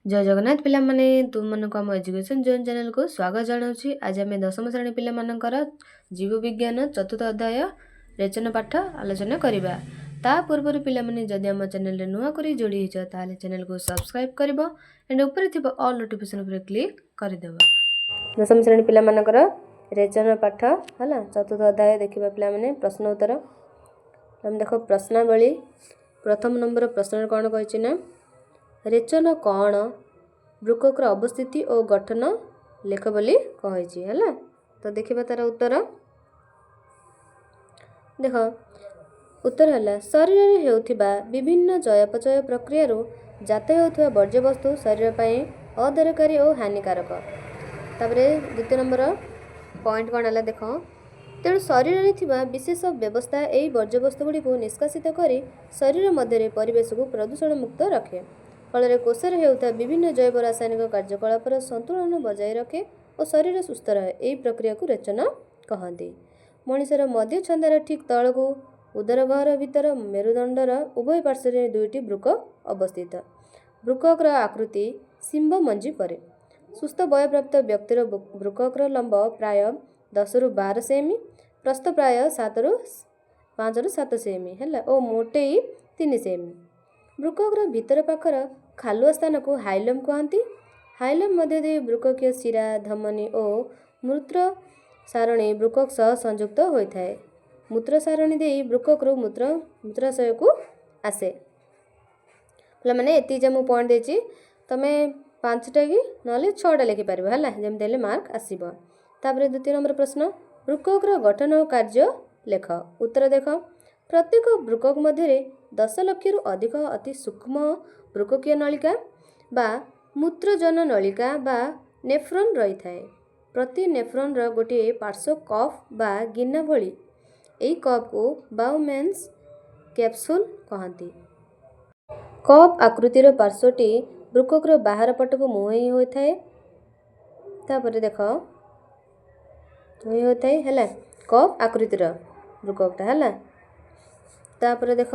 ଜୟ ଜଗନ୍ନାଥ ପିଲାମାନେ, ତୁମମାନଙ୍କୁ ଆମ ଏଜୁକେସନ୍ ଜୋନ୍ ଚ୍ୟାନେଲକୁ ସ୍ୱାଗତ ଜଣାଉଛି। ଆଜି ଆମେ ଦଶମ ଶ୍ରେଣୀ ପିଲାମାନଙ୍କର ଜୀବବିଜ୍ଞାନ ଚତୁର୍ଥ ଅଧ୍ୟାୟ ରେଚନ ପାଠ ଆଲୋଚନା କରିବା। ତା ପୂର୍ବରୁ ପିଲାମାନେ, ଯଦି ଆମ ଚ୍ୟାନେଲରେ ନୂଆ କରି ଯୋଡ଼ି ହେଇଛ, ତାହେଲେ ଚ୍ୟାନେଲକୁ ସବସ୍କ୍ରାଇବ୍ କରିବ ଆଣ୍ଡ ଉପରେ ଥିବା ଅଲ୍ ନୋଟିଫିକେସନ୍ ଉପରେ କ୍ଲିକ୍ କରିଦେବ। ଦଶମ ଶ୍ରେଣୀ ପିଲାମାନଙ୍କର ରେଚନ ପାଠ ହେଲା, ଚତୁର୍ଥ ଅଧ୍ୟାୟ ଦେଖିବା ପିଲାମାନେ। ପ୍ରଶ୍ନ ଉତ୍ତର ଆମେ ଦେଖ। ପ୍ରଶ୍ନାବଳୀ ପ୍ରଥମ ନମ୍ବର ପ୍ରଶ୍ନରେ କ'ଣ କହିଛି ନା, ରେଚନ କ'ଣ, ବୃକକର ଅବସ୍ଥିତି ଓ ଗଠନ ଲେଖ ବୋଲି କହିଛି। ହେଲା ତ, ଦେଖିବା ତାର ଉତ୍ତର। ଦେଖ, ଉତ୍ତର ହେଲା, ଶରୀରରେ ହେଉଥିବା ବିଭିନ୍ନ ଚୟାପଚୟ ପ୍ରକ୍ରିୟାରୁ ଜାତ ହେଉଥିବା ବର୍ଜ୍ୟବସ୍ତୁ ଶରୀର ପାଇଁ ଅଦରକାରୀ ଓ ହାନିକାରକ। ତାପରେ ଦ୍ୱିତୀୟ ନମ୍ବର ପଏଣ୍ଟ କ'ଣ ହେଲା ଦେଖ, ତେଣୁ ଶରୀରରେ ଥିବା ବିଶେଷ ବ୍ୟବସ୍ଥା ଏହି ବର୍ଜ୍ୟବସ୍ତୁ ଗୁଡ଼ିକୁ ନିଷ୍କାସିତ କରି ଶରୀର ମଧ୍ୟରେ ପରିବେଶକୁ ପ୍ରଦୂଷଣ ମୁକ୍ତ ରଖେ। ଫଳରେ କୋଷରେ ହେଉଥିବା ବିଭିନ୍ନ ଜୈବ ରାସାୟନିକ କାର୍ଯ୍ୟକଳାପର ସନ୍ତୁଳନ ବଜାୟ ରଖେ ଓ ଶରୀର ସୁସ୍ଥ ରହେ। ଏହି ପ୍ରକ୍ରିୟାକୁ ରେଚନ କହନ୍ତି। ମଣିଷର ମଧ୍ୟଛନ୍ଦାର ଠିକ୍ ତଳକୁ ଉଦରଗହ୍ୱର ଭିତର ମେରୁଦଣ୍ଡର ଉଭୟ ପାର୍ଶ୍ୱରେ ଦୁଇଟି ବୃକକ ଅବସ୍ଥିତ। ବୃକକର ଆକୃତି ଶିମ୍ବ ମଞ୍ଜି ପରି। ସୁସ୍ଥ ବୟପ୍ରାପ୍ତ ବ୍ୟକ୍ତିର ବୃକକର ଲମ୍ବ ପ୍ରାୟ 10ରୁ 12 ସେମି, ପ୍ରସ୍ଥ ପ୍ରାୟ 5ରୁ 7 ସେମି ହେଲା ଓ ମୋଟେଇ 3 ସେମି। ବୃକକର ଭିତର ପାଖର ଖାଲୁଆ ସ୍ଥାନକୁ ହାଇଲମ୍ କୁହନ୍ତି। ହାଇଲମ୍ ମଧ୍ୟ ଦେଇ ବୃକକୀୟ ଶିରା, ଧମନୀ ଓ ମୂତ୍ର ସାରଣୀ ବୃକକ ସହ ସଂଯୁକ୍ତ ହୋଇଥାଏ। ମୂତ୍ର ସାରଣୀ ଦେଇ ବୃକକରୁ ମୂତ୍ର ମୂତ୍ରାଶୟକୁ ଆସେ। ପିଲାମାନେ, ଏତିକି ଯାହା ମୁଁ ପଏଣ୍ଟ ଦେଇଛି, ତମେ 5ଟା କି ନହେଲେ 6ଟା ଲେଖିପାରିବ। ହେଲା, ଯେମିତି ହେଲେ ମାର୍କ ଆସିବ। ତାପରେ ଦ୍ୱିତୀୟ ନମ୍ବର ପ୍ରଶ୍ନ, ବୃକକର ଗଠନ ଓ କାର୍ଯ୍ୟ ଲେଖ। ଉତ୍ତର ଦେଖ, ପ୍ରତ୍ୟେକ ବୃକକ ମଧ୍ୟରେ 10 ଲକ୍ଷରୁ ଅଧିକ ଅତି ସୂକ୍ଷ୍ମ ବୃକକୀୟ ନଳିକା ବା ମୂତ୍ରଜନ ନଳିକା ବା ନେଫ୍ରନ୍ ରହିଥାଏ। ପ୍ରତି ନେଫ୍ରନ୍ର ଗୋଟିଏ ପାର୍ଶ୍ୱ କପ୍ ବା ଗିନା ଭଳି। ଏହି କପ୍କୁ ବାଉମ୍ୟାନ୍ସ କ୍ୟାପସୁଲ୍ କହନ୍ତି। କପ୍ ଆକୃତିର ପାର୍ଶ୍ୱଟି ବୃକକର ବାହାର ପଟକୁ ମୁହେଁଇ ହୋଇଥାଏ। ତାପରେ ଦେଖ, ମୁହେଁଇ ହୋଇଥାଏ। ହେଲା, କପ୍ ଆକୃତିର ବୃକକଟା ହେଲା। ତାପରେ ଦେଖ,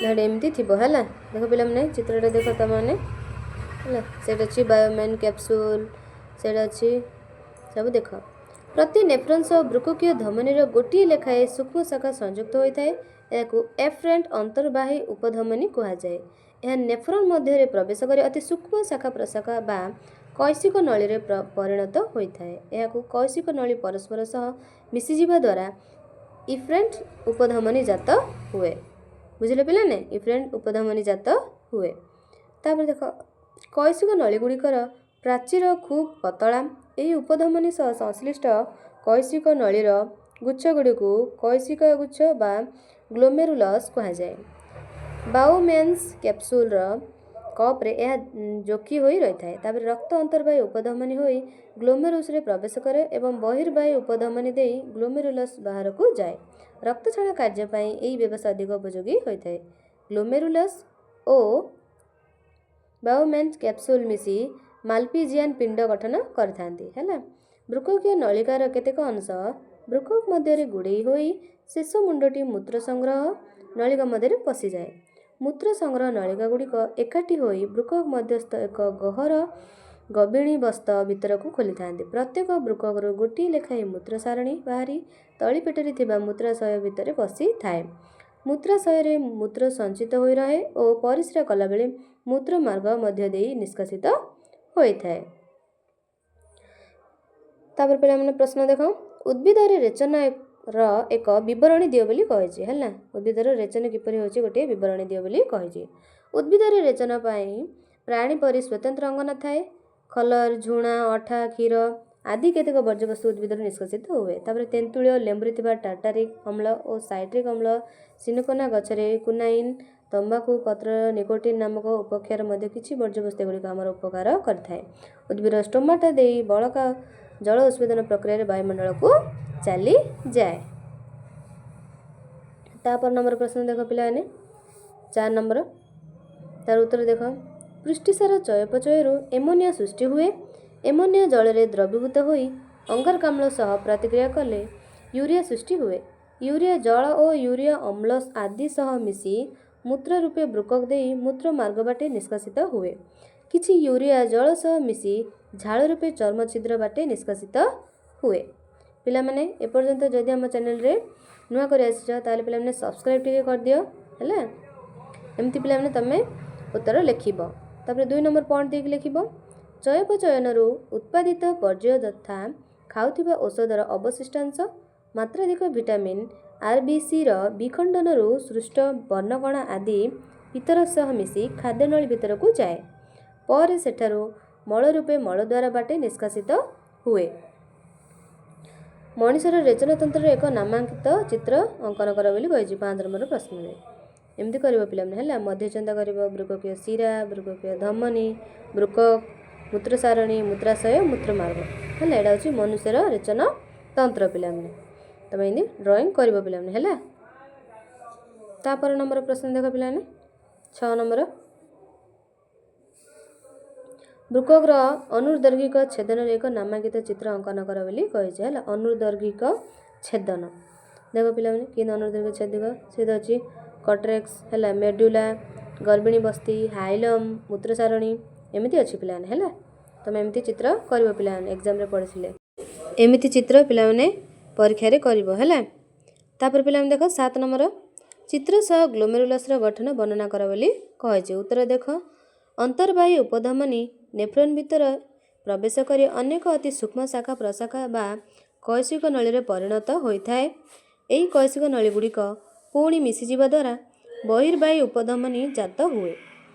ଏମିତି ଥିବ। ହେଲା, ଦେଖ ପିଲାମାନେ, ଚିତ୍ରଟା ଦେଖ ତମମାନେ। ହେଲା, ସେଇଟା ଅଛି ବାଓମ୍ୟାନ୍ କ୍ୟାପସୁଲ୍, ସେଇଟା ଅଛି ସବୁ ଦେଖ। ପ୍ରତି ନେଫ୍ରନ୍ ସହ ବୃକକୀୟ ଧମନୀର ଗୋଟିଏ ଲେଖାଏଁ ସୂକ୍ଷ୍ମ ଶାଖା ସଂଯୁକ୍ତ ହୋଇଥାଏ। ଏହାକୁ ଏଫରେଣ୍ଟ ଅନ୍ତର୍ବାହୀ ଉପଧମନୀ କୁହାଯାଏ। ଏହା ନେଫ୍ରନ୍ ମଧ୍ୟରେ ପ୍ରବେଶ କରି ଅତି ସୂକ୍ଷ୍ମ ଶାଖା ପ୍ରଶାଖା ବା କୈଶିକ ନଳୀରେ ପରିଣତ ହୋଇଥାଏ। ଏହାକୁ କୈଶିକ ନଳୀ ପରସ୍ପର ସହ ମିଶିଯିବା ଦ୍ୱାରା ଇଫରେଣ୍ଟ ଉପଧମନୀ ଜାତ ହୁଏ। ବୁଝିଲେ ପିଲାମାନେ? ଇଫରେଣ୍ଟ ଉପଧମନୀ ଜାତ ହୁଏ। ତାପରେ ଦେଖ, କୈଶିକ ନଳୀଗୁଡ଼ିକର ପ୍ରାଚୀର ଖୁବ୍ ପତଳା। ଏହି ଉପଧମନୀ ସହ ସଂଶ୍ଳିଷ୍ଟ କୈଶିକ ନଳୀର ଗୁଚ୍ଛଗୁଡ଼ିକୁ କୈଶିକ ଗୁଚ୍ଛ ବା ଗ୍ଲୋମେରୁଲସ୍ କୁହାଯାଏ। ବାଉମ୍ୟାନ୍ସ କ୍ୟାପସୁଲର କପ୍ରେ ଏହା ଯୋକି ହୋଇ ରହିଥାଏ। ତାପରେ ରକ୍ତ ଅନ୍ତର୍ବାହୀ ଉପଧମନୀ ହୋଇ ଗ୍ଲୋମେରୁଲସରେ ପ୍ରବେଶ କରେ ଏବଂ ବହିର୍ବାହୀ ଉପଧମନୀ ଦେଇ ଗ୍ଲୋମେରୁଲସ୍ ବାହାରକୁ ଯାଏ। ରକ୍ତଛାଣା କାର୍ଯ୍ୟ ପାଇଁ ଏହି ବ୍ୟବସ୍ଥା ଅଧିକ ଉପଯୋଗୀ ହୋଇଥାଏ। ଗ୍ଲୋମେରୁଲସ୍ ଓ ବାଉମ୍ୟାନ୍ସ କ୍ୟାପସୁଲ ମିଶି ମାଲପିଜିଆନ୍ ପିଣ୍ଡ ଗଠନ କରିଥାନ୍ତି। ହେଲା, ବୃକକୀୟ ନଳିକାର କେତେକ ଅଂଶ ବୃକକ ମଧ୍ୟରେ ଗୁଡ଼େଇ ହୋଇ ଶେଷ ମୁଣ୍ଡଟି ମୂତ୍ର ସଂଗ୍ରହ ନଳିକା ମଧ୍ୟରେ ପଶିଯାଏ। ମୂତ୍ର ସଂଗ୍ରହ ନଳିକା ଗୁଡ଼ିକ ଏକାଠି ହୋଇ ବୃକକ ମଧ୍ୟସ୍ଥ ଏକ ଗହ୍ୱର ଗବିଣୀବସ୍ତ ଭିତରକୁ ଖୋଲିଥାନ୍ତି। ପ୍ରତ୍ୟେକ ବୃକକରୁ ଗୋଟିଏ ଲେଖାଏଁ ମୂତ୍ର ସାରଣୀ ବାହାରି ତଳିପେଟରେ ଥିବା ମୂତ୍ରାଶୟ ଭିତରେ ପଶିଥାଏ। ମୂତ୍ରାଶୟରେ ମୂତ୍ର ସଞ୍ଚିତ ହୋଇ ରହେ ଓ ପରିସ୍ରା କଲାବେଳେ ମୂତ୍ରମାର୍ଗ ମଧ୍ୟ ଦେଇ ନିଷ୍କାସିତ ହୋଇଥାଏ। ତାପରେ ପିଲାମାନେ, ପ୍ରଶ୍ନ ଦେଖ, ଉଦ୍ଭିଦରେ ରେଚନର ଏକ ବିବରଣୀ ଦିଅ ବୋଲି କହିଛି। ହେଲା, ଉଦ୍ଭିଦର ରେଚନ କିପରି ହେଉଛି, ଗୋଟିଏ ବିବରଣୀ ଦିଅ ବୋଲି କହିଛି। ଉଦ୍ଭିଦରେ ରେଚନ ପାଇଁ ପ୍ରାଣୀ ପରି ସ୍ୱତନ୍ତ୍ର ଅଙ୍ଗ ନଥାଏ। ଖଲର, ଝୁଣା, ଅଠା, କ୍ଷୀର ଆଦି କେତେକ ବର୍ଜ୍ୟବସ୍ତୁ ଉଦ୍ଭିଦରୁ ନିଷ୍କାସିତ ହୁଏ। ତାପରେ ତେନ୍ତୁଳି ଓ ଲେମ୍ବୁରେ ଥିବା ଟାର୍ଟାରିକ୍ ଅମ୍ଳ ଓ ସାଇଟ୍ରିକ୍ ଅମ୍ଳ, ସିନକୋନା ଗଛରେ କୁନାଇନ୍, ତମ୍ବାକୁ ପତ୍ରର ନିକୋଟିନ୍ ନାମକ ଉପକ୍ଷାର ମଧ୍ୟ କିଛି ବର୍ଜ୍ୟବସ୍ତୁ ଗୁଡ଼ିକ ଆମର ଉପକାର କରିଥାଏ। ଉଦ୍ଭିଦର ଷ୍ଟୋମାଟା ଦେଇ ବଳକା ଜଳ ଉତ୍ସ୍ୱେଦନ ପ୍ରକ୍ରିୟାରେ ବାୟୁମଣ୍ଡଳକୁ ଚାଲିଯାଏ। ତାପର ନମ୍ବର ପ୍ରଶ୍ନ ଦେଖ ପିଲାମାନେ, 4 ନମ୍ବର, ତାର ଉତ୍ତର ଦେଖ। ପୃଷ୍ଟିସାର ଚୟାପଚୟରୁ ଏମୋନିଆ ସୃଷ୍ଟି ହୁଏ। ଏମୋନିଆ ଜଳରେ ଦ୍ରବୀଭୂତ ହୋଇ ଅଙ୍ଗାରକାମ୍ଳ ସହ ପ୍ରତିକ୍ରିୟା କଲେ ୟୁରିଆ ସୃଷ୍ଟି ହୁଏ। ୟୁରିଆ ଜଳ ଓ ୟୁରିଆ ଅମ୍ଳ ଆଦି ସହ ମିଶି ମୂତ୍ର ରୂପେ ବୃକକ୍ ଦେଇ ମୂତ୍ର ମାର୍ଗ ବାଟେ ନିଷ୍କାସିତ ହୁଏ। କିଛି ୟୁରିଆ ଜଳ ସହ ମିଶି ଝାଳ ରୂପେ ଚର୍ମ ଛିଦ୍ର ବାଟେ ନିଷ୍କାସିତ ହୁଏ। ପିଲାମାନେ, ଏପର୍ଯ୍ୟନ୍ତ ଯଦି ଆମ ଚ୍ୟାନେଲରେ ନୂଆ କରି ଆସିଛ, ତାହେଲେ ପିଲାମାନେ ସବସ୍କ୍ରାଇବ୍ ଟିକେ କରିଦିଅ, ହେଲା? ଏମିତି ପିଲାମାନେ ତୁମେ ଉତ୍ତର ଲେଖିବ। ତାପରେ 2 ନମ୍ବର ପଏଣ୍ଟ ଦେଇକି ଲେଖିବ, ଚୟପଚୟନରୁ ଉତ୍ପାଦିତ ବର୍ଜ୍ୟ ଯଥା ଖାଉଥିବା ଔଷଧର ଅବଶିଷ୍ଟାଂଶ, ମାତ୍ରାଧିକ ଭିଟାମିନ୍, ଆର୍ବିସିର ବିଖଣ୍ଡନରୁ ସୃଷ୍ଟ ବର୍ଣ୍ଣକଣା ଆଦି ପିତ୍ତରସ ସହ ମିଶି ଖାଦ୍ୟନଳୀ ଭିତରକୁ ଯାଏ। ପରେ ସେଠାରୁ ମଳ ରୂପେ ମଳଦ୍ୱାର ବାଟେ ନିଷ୍କାସିତ ହୁଏ। ମଣିଷର ରେଚନତନ୍ତ୍ରର ଏକ ନାମାଙ୍କିତ ଚିତ୍ର ଅଙ୍କନ କର ବୋଲି କହିଛି 5 ନମ୍ବର ପ୍ରଶ୍ନରେ। ଏମିତି କରିବ ପିଲାମାନେ, ହେଲା? ମଧ୍ୟଚିନ୍ତା କରିବ, ବୃକକୀୟ ଶିରା, ବୃକକୀୟ ଧମନୀ, ବୃକକ, ମୂତ୍ରସାରଣୀ, ମୂତ୍ରାଶୟ, ମୂତ୍ରମାର୍ଗ, ହେଲା? ଏଇଟା ହେଉଛି ମନୁଷ୍ୟର ରେଚନ ତନ୍ତ୍ର ପିଲାମାନେ। ତମେ ଏମିତି ଡ୍ରଇଂ କରିବ ପିଲାମାନେ, ହେଲା? ତାପର ନମ୍ବର ପ୍ରଶ୍ନ ଦେଖ ପିଲାମାନେ, 6 ନମ୍ବର। ବୃକକର ଅନୁଦୈର୍ଘିକ ଛେଦନରେ ଏକ ନାମାଙ୍କିତ ଚିତ୍ର ଅଙ୍କନ କର ବୋଲି କହିଛି, ହେଲା? ଅନୁଦୈର୍ଘିକ ଛେଦନ ଦେଖ ପିଲାମାନେ, କେମିତି ଅନୁଦୈର୍ଘିକ ଛେଦିକ ସେ ଅଛି। କଟ୍ରେକ୍ସ, ହେଲା, ମେଡୁଲା, ଗର୍ଭିଣୀ ବସ୍ତି, ହାଇଲମ୍, ମୂତ୍ରସାରଣୀ, ଏମିତି ଅଛି ପିଲାମାନେ, ହେଲା? ତମେ ଏମିତି ଚିତ୍ର କରିବ ପିଲାମାନେ, ଏକ୍ଜାମରେ ପଢ଼ିଥିଲେ ଏମିତି ଚିତ୍ର ପିଲାମାନେ ପରୀକ୍ଷାରେ କରିବ, ହେଲା? ତାପରେ ପିଲାମାନେ ଦେଖ, 7 ନମ୍ବର। ଚିତ୍ର ସହ ଗ୍ଲୋମେରୁଲସର ଗଠନ ବର୍ଣ୍ଣନା କର ବୋଲି କହିଛି। ଉତ୍ତର ଦେଖ, ଅନ୍ତର୍ବାହୀ ଉପଧମନୀ ନେଫ୍ରନ୍ ଭିତରେ ପ୍ରବେଶ କରି ଅନେକ ଅତି ସୂକ୍ଷ୍ମ ଶାଖା ପ୍ରଶାଖା ବା କୈଶିକ ନଳୀରେ ପରିଣତ ହୋଇଥାଏ। ଏହି କୈଶିକ ନଳୀଗୁଡ଼ିକ ପୁଣି ମିଶିଯିବା ଦ୍ୱାରା ବହିର୍ବାହୀ ଉପଧମନୀ ଜାତ ହୁଏ।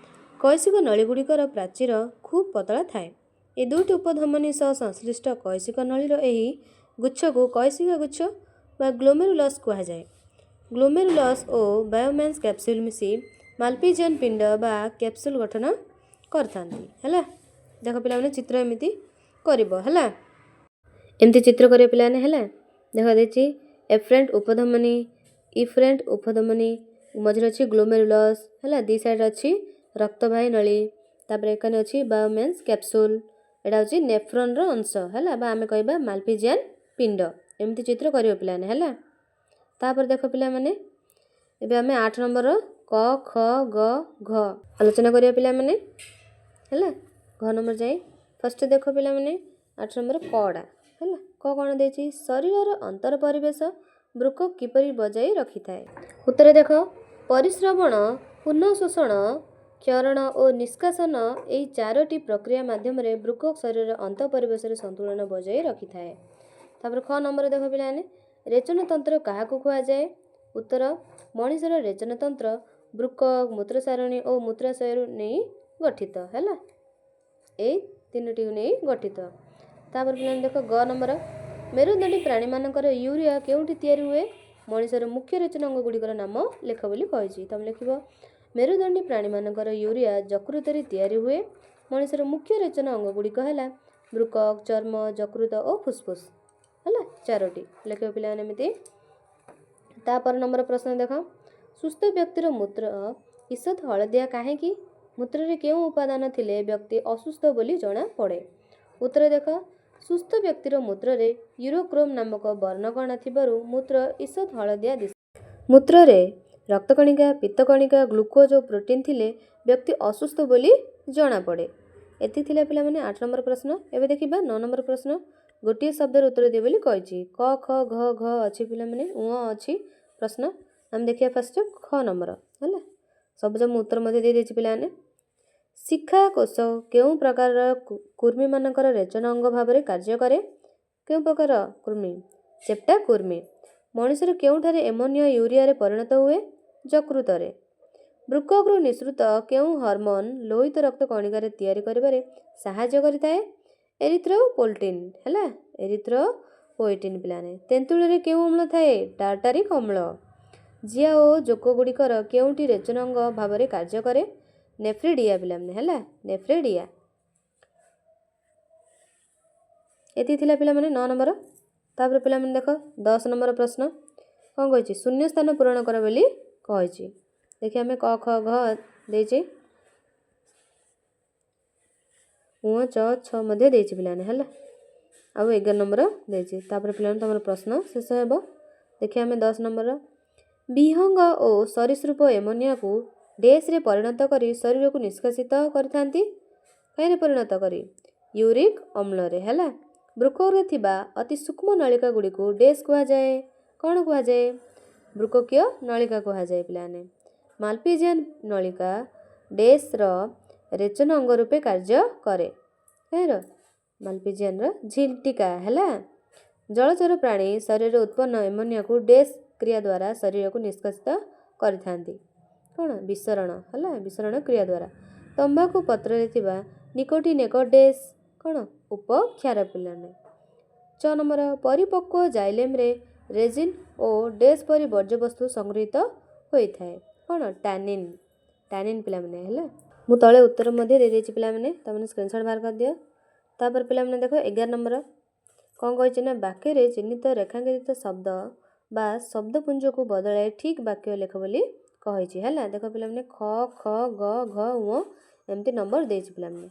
କୈଶିକ ନଳୀଗୁଡ଼ିକର ପ୍ରାଚୀର ଖୁବ୍ ପତଳା ଥାଏ। ଏ ଦୁଇଟି ଉପଧମନୀ ସହ ସଂଶ୍ଳିଷ୍ଟ କୈଶିକ ନଳୀର ଏହି ଗୁଚ୍ଛକୁ କୈଶିକ ଗୁଚ୍ଛ ବା ଗ୍ଲୋମେରୁଲସ୍ କୁହାଯାଏ। ଗ୍ଲୋମେରୁଲସ୍ ଓ ବାଓମ୍ୟାନ୍ସ କ୍ୟାପସୁଲ୍ ମିଶି ମାଲପିଜିଆନ୍ ପିଣ୍ଡ ବା କ୍ୟାପସୁଲ୍ ଗଠନ କରିଥାନ୍ତି, ହେଲା? ଦେଖ ପିଲାମାନେ, ଚିତ୍ର ଏମିତି କରିବ, ହେଲା? ଏମିତି ଚିତ୍ର କରିବ ପିଲାମାନେ, ହେଲା? ଦେଖ, ଦେଇଛି ଏଫରେଣ୍ଟ ଉପଧମନୀ, ଇଫରେଣ୍ଟ ଉପଧମନୀ, ମଝିରେ ଅଛି ଗ୍ଲୋମେରୁଲସ୍, ହେଲା? ଦି ସାଇଡ଼୍ ଅଛି ରକ୍ତବାହୀ ନଳୀ। ତାପରେ ଏখানে ଅଛି ବାଓମ୍ୟାନ୍ସ କ୍ୟାପସୁଲ୍। ଏଇଟା ହେଉଛି ନେଫ୍ରନ୍ର ଅଂଶ, ହେଲା? ବା ଆମେ କହିବା ମାଲପିଜିଆନ୍ ପିଣ୍ଡ। ଏମିତି ଚିତ୍ର କରିବ ପିଲାମାନେ, ହେଲା? ତାପରେ ଦେଖ ପିଲାମାନେ, ଏବେ ଆମେ 8 ନମ୍ବର କ, ଖ, ଗ, ଘ ଆଲୋଚନା କରିବା ପିଲାମାନେ, ହେଲା? ଘ ନମ୍ବର ଯାଇ। ଫାର୍ଷ୍ଟ ଦେଖ ପିଲାମାନେ, 8 ନମ୍ବର କଡ଼ା, ହେଲା? କ କ'ଣ ଦେଇଛି? ଶରୀରର ଅନ୍ତର ପରିବେଶ ବୃକକ୍ କିପରି ବଜାଇ ରଖିଥାଏ? ଉତ୍ତର ଦେଖ, ପରିସ୍ରବଣ, ପୁନଃଶୋଷଣ, କ୍ଷରଣ ଓ ନିଷ୍କାସନ, ଏହି ଚାରୋଟି ପ୍ରକ୍ରିୟା ମାଧ୍ୟମରେ ବୃକକ୍ ଶରୀରର ଅନ୍ତଃ ପରିବେଶରେ ସନ୍ତୁଳନ ବଜାଇ ରଖିଥାଏ। ତାପରେ ଖ ନମ୍ବର ଦେଖ ପିଲାମାନେ, ରେଚନତନ୍ତ୍ର କାହାକୁ କୁହାଯାଏ? ଉତ୍ତର, ମଣିଷର ରେଚନତନ୍ତ୍ର ବୃକକ୍, ମୂତ୍ରସାରଣୀ ଓ ମୂତ୍ରାଶୟରୁ ନେଇ ଗଠିତ, ହେଲା? ଏଇ ତିନୋଟିକୁ ନେଇ ଗଠିତ। ତାପରେ ପିଲାମାନେ ଦେଖ, ଗ ନମ୍ବର। ମେରୁଦଣ୍ଡୀ ପ୍ରାଣୀମାନଙ୍କର ୟୁରିଆ କେଉଁଠି ତିଆରି ହୁଏ? ମଣିଷର ମୁଖ୍ୟ ରେଚନ ଅଙ୍ଗ ଗୁଡ଼ିକର ନାମ ଲେଖ ବୋଲି କହିଛି। ତମେ ଲେଖିବ, ମେରୁଦଣ୍ଡୀ ପ୍ରାଣୀମାନଙ୍କର ୟୁରିଆ ଯକୃତରେ ତିଆରି ହୁଏ। ମଣିଷର ମୁଖ୍ୟ ରେଚନ ଅଙ୍ଗ ଗୁଡ଼ିକ ହେଲା ବୃକକ୍, ଚର୍ମ, ଯକୃତ ଓ ଫୁସଫୁସ, ହେଲା? ଚାରୋଟି ଲେଖିବ ପିଲାମାନେ ଏମିତି। ତାପର ନମ୍ବର ପ୍ରଶ୍ନ ଦେଖ, ସୁସ୍ଥ ବ୍ୟକ୍ତିର ମୂତ୍ର ଈଷତ୍ ହଳଦିଆ କାହିଁକି? ମୂତ୍ରରେ କେଉଁ ଉପାଦାନ ଥିଲେ ବ୍ୟକ୍ତି ଅସୁସ୍ଥ ବୋଲି ଜଣାପଡ଼େ? ଉତ୍ତର ଦେଖ, ସୁସ୍ଥ ବ୍ୟକ୍ତିର ମୂତ୍ରରେ ୟୁରୋକ୍ରୋମ୍ ନାମକ ବର୍ଣ୍ଣକଣା ଥିବାରୁ ମୂତ୍ର ଈଷତ୍ ହଳଦିଆ ଦିଶେ। ମୂତ୍ରରେ ରକ୍ତକଣିକା, ପିତ୍ତକଣିକା, ଗ୍ଲୁକୋଜ୍ ଓ ପ୍ରୋଟିନ୍ ଥିଲେ ବ୍ୟକ୍ତି ଅସୁସ୍ଥ ବୋଲି ଜଣାପଡ଼େ। ଏତିକି ଥିଲା ପିଲାମାନେ 8 ନମ୍ବର ପ୍ରଶ୍ନ। ଏବେ ଦେଖିବା 9 ନମ୍ବର ପ୍ରଶ୍ନ। ଗୋଟିଏ ଶବ୍ଦର ଉତ୍ତର ଦିଅ ବୋଲି କହିଛି। କ, ଖ, ଘ, ଘ ଅଛି ପିଲାମାନେ, ଉଁ ଅଛି ପ୍ରଶ୍ନ। ଆମେ ଦେଖିବା ଫାଷ୍ଟ ଖ ନମ୍ବର, ହେଲା? ସବୁଜ ମୁଁ ଉତ୍ତର ମଧ୍ୟ ଦେଇଦେଇଛି ପିଲାମାନେ। ଶିଖା କୋଷ କେଉଁ ପ୍ରକାରର କୃମିମାନଙ୍କର ରେଚନ ଅଙ୍ଗ ଭାବରେ କାର୍ଯ୍ୟ କରେ? କେଉଁ ପ୍ରକାର କୃମି? ଚେପ୍ଟା କୃମି। ମଣିଷର କେଉଁଠାରେ ଏମୋନିଆ ୟୁରିଆରେ ପରିଣତ ହୁଏ? ଯକୃତରେ। ବୃକକରୁ ନିଃସୃତ କେଉଁ ହରମୋନ୍ ଲୋହିତ ରକ୍ତ କଣିକାରେ ତିଆରି କରିବାରେ ସାହାଯ୍ୟ କରିଥାଏ? ଏରିଥ୍ରୋପୋଏଟିନ୍, ହେଲା? ଏରିଥ୍ରୋପୋଏଟିନ୍ ପିଲାମାନେ। ତେନ୍ତୁଳିରେ କେଉଁ ଅମ୍ଳ ଥାଏ? ଟାର୍ଟାରିକ୍ ଅମ୍ଳ। ଜିଆ ଓ ଜୋକଗୁଡ଼ିକର କେଉଁଟି ରେଚନ ଅଙ୍ଗ ଭାବରେ କାର୍ଯ୍ୟ କରେ? ନେଫ୍ରିଡ଼ିଆ ପିଲାମାନେ, ହେଲା? ନେଫ୍ରିଡ଼ିଆ। ଏତିକି ଥିଲା ପିଲାମାନେ 9 ନମ୍ବର। ତାପରେ ପିଲାମାନେ ଦେଖ, 10 ନମ୍ବର ପ୍ରଶ୍ନ କ'ଣ କହିଛି? ଶୂନ୍ୟ ସ୍ଥାନ ପୂରଣ କର ବୋଲି କହିଛି। ଦେଖି ଆମେ କ, ଖ, ଘ ଦେଇଛି, ଉଁ, ଚ, ଛ ମଧ୍ୟ ଦେଇଛି ପିଲାମାନେ, ହେଲା? ଆଉ 11 ନମ୍ବର ଦେଇଛି। ତାପରେ ପିଲାମାନେ ତୁମର ପ୍ରଶ୍ନ ଶେଷ ହେବ। ଦେଖିବା ଆମେ 10 ନମ୍ବର। ବିହଙ୍ଗ ଓ ସରୀସୃପ ଏମୋନିଆକୁ ଡେସ୍ରେ ପରିଣତ କରି ଶରୀରକୁ ନିଷ୍କାସିତ କରିଥାନ୍ତି। କାହିଁରେ ପରିଣତ କରି? ୟୁରିକ୍ ଅମ୍ଳରେ। ହେଲା। ବୃକକରେ ଥିବା ଅତି ସୂକ୍ଷ୍ମ ନଳିକା ଗୁଡ଼ିକୁ ଡେସ୍ କୁହାଯାଏ। କ'ଣ କୁହାଯାଏ? ବୃକକୀୟ ନଳିକା କୁହାଯାଏ ପିଲାମାନେ। ମାଲପିଜିଆନ୍ ନଳିକା ଡେସ୍ର ରେଚନ ଅଙ୍ଗ ରୂପେ କାର୍ଯ୍ୟ କରେ। କାହିଁର? ମାଲପିଜିଆନ୍ର ଝିଣ୍ଟିକା। ହେଲା। ଜଳଚର ପ୍ରାଣୀ ଶରୀରରେ ଉତ୍ପନ୍ନ ଏମୋନିଆକୁ ଡେସ୍ କ୍ରିୟା ଦ୍ୱାରା ଶରୀରକୁ ନିଷ୍କାସିତ କରିଥାନ୍ତି। କ'ଣ? ବିସରଣ। ହେଲା, ବିସରଣ କ୍ରିୟା ଦ୍ୱାରା। ତମ୍ବାକୁ ପତ୍ରରେ ଥିବା ନିକୋଟିନ୍ ଏକ ଡେସ୍। କ'ଣ? ଉପକ୍ଷାର ପିଲାମାନେ। 6 ନମ୍ବର, ପରିପକ୍ୱ ଜାଇଲେମ୍ରେ ରେଜିନ୍ ଓ ଡେସ୍ ପରି ବର୍ଜ୍ୟବସ୍ତୁ ସଂଗୃହୀତ ହୋଇଥାଏ। କ'ଣ? ଟାନିନ୍। ଟାନିନ୍ ପିଲାମାନେ। ହେଲା। ମୁଁ ତଳେ ଉତ୍ତର ମଧ୍ୟ ଦେଇଦେଇଛି ପିଲାମାନେ, ତୁମେ ସ୍କ୍ରିନସଟ୍ ବାହାର କରିଦିଅ। ତାପରେ ପିଲାମାନେ ଦେଖ, 11 ନମ୍ବର କ'ଣ କହିଛି ନା, ବାକ୍ୟରେ ଚିହ୍ନିତ ରେଖାଙ୍କିତ ଶବ୍ଦ ବା ଶବ୍ଦପୁଞ୍ଜକୁ ବଦଳାଇ ଠିକ୍ ବାକ୍ୟ ଲେଖ ବୋଲି କହିଛି। ହେଲା। ଦେଖ ପିଲାମାନେ, ଖ, ଖ, ଗ, ଘ, ଉଁ ଏମିତି ନମ୍ବର ଦେଇଛି ପିଲାମାନେ।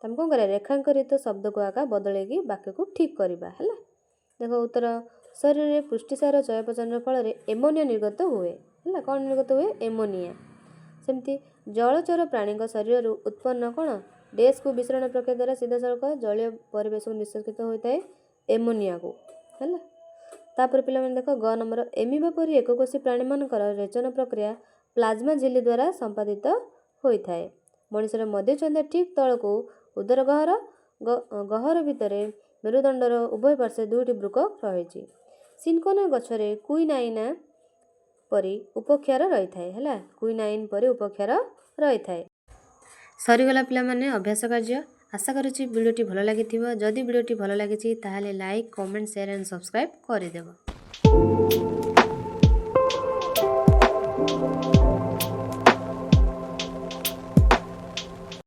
ତମେ କ'ଣ କରିବା? ରେଖାଙ୍କିତ ଶବ୍ଦକୁ ଆକା ବଦଳେଇକି ବାକ୍ୟକୁ ଠିକ୍ କରିବା। ହେଲା। ଦେଖ ଉତ୍ତର, ଶରୀରରେ ପୁଷ୍ଟିସାର ଚୟାପଚୟର ଫଳରେ ଏମୋନିଆ ନିର୍ଗତ ହୁଏ। ହେଲା। କ'ଣ ନିର୍ଗତ ହୁଏ? ଏମୋନିଆ। ସେମିତି ଜଳଚର ପ୍ରାଣୀଙ୍କ ଶରୀରରୁ ଉତ୍ପନ୍ନ କ'ଣ ଡେସ୍କୁ ବିସରଣ ପ୍ରକ୍ରିୟା ଦ୍ୱାରା ସିଧାସଳଖ ଜଳୀୟ ପରିବେଶକୁ ନିଷ୍କାସିତ ହୋଇଥାଏ? ଏମୋନିଆକୁ। ହେଲା। ତାପରେ ପିଲାମାନେ ଦେଖ, ଗ ନମ୍ବର, ଏମିବା ପରି ଏକକୋଷୀ ପ୍ରାଣୀମାନଙ୍କର ରେଚନ ପ୍ରକ୍ରିୟା ପ୍ଲାଜମା ଝିଲ୍ଲି ଦ୍ୱାରା ସମ୍ପାଦିତ ହୋଇଥାଏ। ମଣିଷର ମଧ୍ୟଛନ୍ଦା ଠିକ୍ ତଳକୁ ଉଦର ଗହ୍ୱର, ଗହ୍ୱର ଭିତରେ ମେରୁଦଣ୍ଡର ଉଭୟ ପାର୍ଶ୍ୱରେ ଦୁଇଟି ବୃକକ ରହିଛି। ସିନକୋନା ଗଛରେ କୁଇନାଇନା ପରି ଉପକ୍ଷାର ରହିଥାଏ। ହେଲା, କୁଇନାଇନ୍ ପରି ଉପକ୍ଷାର ରହିଥାଏ। ସରିଗଲା ପିଲାମାନେ ଅଭ୍ୟାସ କାର୍ଯ୍ୟ। ଆଶା କରୁଛି ଭିଡ଼ିଓଟି ଭଲ ଲାଗିଥିବ। ଯଦି ଭିଡ଼ିଓଟି ଭଲ ଲାଗିଛି, ତାହେଲେ like, comment, share and subscribe କରିଦେବ।